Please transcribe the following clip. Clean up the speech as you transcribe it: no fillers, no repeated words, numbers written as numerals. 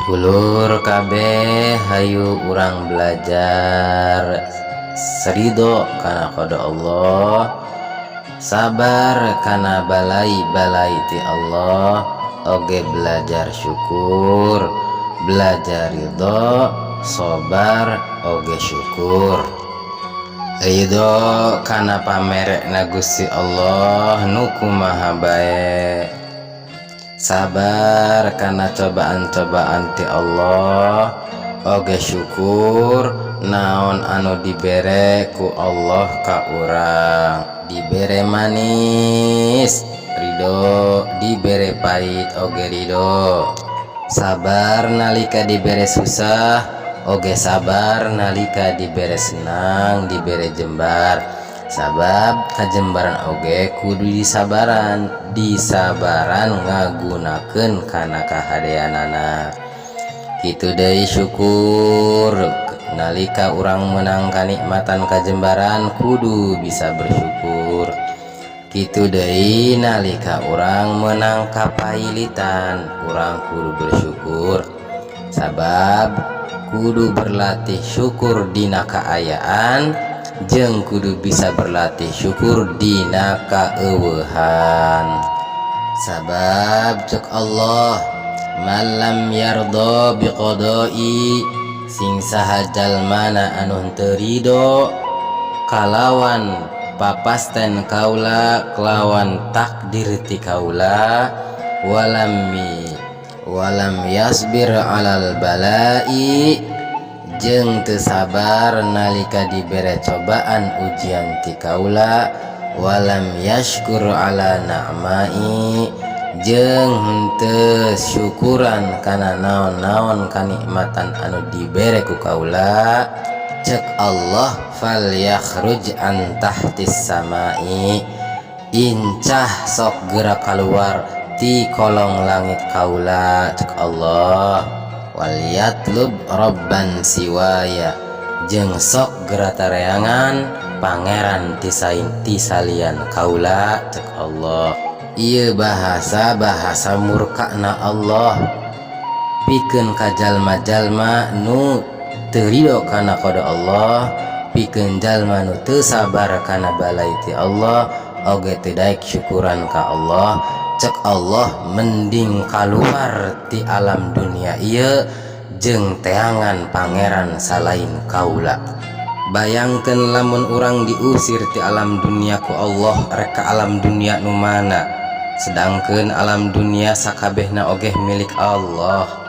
Dulur kabeh, hayu urang belajar ridho kana qada Allah, sabar kana balai-balai ti Allah, oge belajar syukur. Belajar ridho, sabar, oge syukur. Ridho kana pamerekna Gusti Allah nu kumaha bae, sabar karena cobaan-cobaan ti Allah, oge syukur naon anu dibere ku Allah ka urang. Dibere manis ridho, dibere pahit oge ridho. Sabar nalika dibere susah, oge sabar nalika dibere senang, dibere jembar, sabab kajembaran oge kudu disabaran, disabaran ngagunakeun kana kahadeanana. Kitu deui syukur, nalika urang menang kanikmatan kajembaran kudu bisa bersyukur. Kitu deui nalika urang menang kapailitan, urang kudu bersyukur, sabab kudu berlatih syukur dina kaayaan jeung kudu bisa berlatih syukur dina kaeuweuhan. Sabab cek Allah, man lam yardo biqadai, sing saha jalmana anu henteu ridho kalawan papasten kaula, kelawan takdir ti kaula, walam yasbir alal balai, jeung teu sabar nalika dibere cobaan ujian ti kaula, walam yashkur ala na'mai, jeung henteu syukuran kana naon-naon kanikmatan anu dibere ku kaula, cek Allah, fal yakhruj an tahtis samai, incah sok geura kaluar ti kolong langit kaula, cek Allah, wal yatlub robban siwaya, jeung sok geura tareangan pangeran tisain tisalian kaula, cek Allah. Ieu bahasa bahasa murkana Allah pikeun ka jalma-jalma nu teu ridho kana qada Allah, pikeun jalma nu teu sabar kana balai ti Allah, oge teu daek syukuran ka Allah. Cek Allah, mending kaluar ti alam dunia ieu jeung teangan pangeran salain kaula. Bayangkeun lamun urang diusir ti alam dunia ku Allah, rek ka alam dunia nu mana, sedangkeun alam dunia sakabehna ogeh milik Allah.